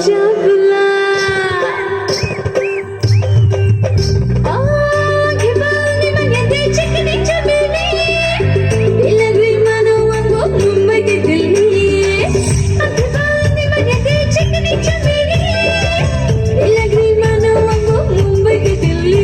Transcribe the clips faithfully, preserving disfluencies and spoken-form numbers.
Chakla. Oh, khibang ni manya de chikini chamini. Ilagri mano wango Mumbai ke Delhi. Oh, khibang ni manya de chikini chamini. Ilagri mano wango Mumbai ke Delhi.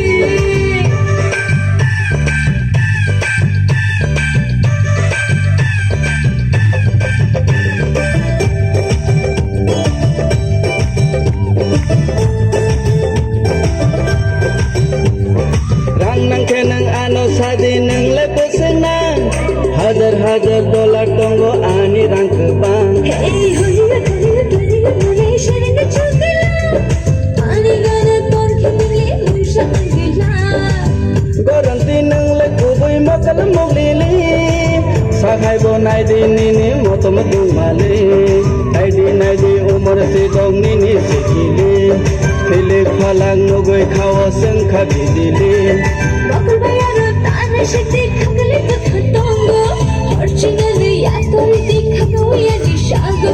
Rang nang khe nang ano sadi nang le bwswk nang. Hajar hajar dollar tongo ani rang kwbang. Hey, hoya, hoya, hoya, mone sharing chukila. Ani gana ton khibili muisa angila. Goranti nang le kubui mokol moklili. Sakhai bo naidi nini motom dungmali. Naidi naidi umor sidong nini sikili. Philik phalak nugui khao sengkha bidili. Mokol bayaro tana shakti khakali bwkha tongo. Original yatori di khakao yani shago.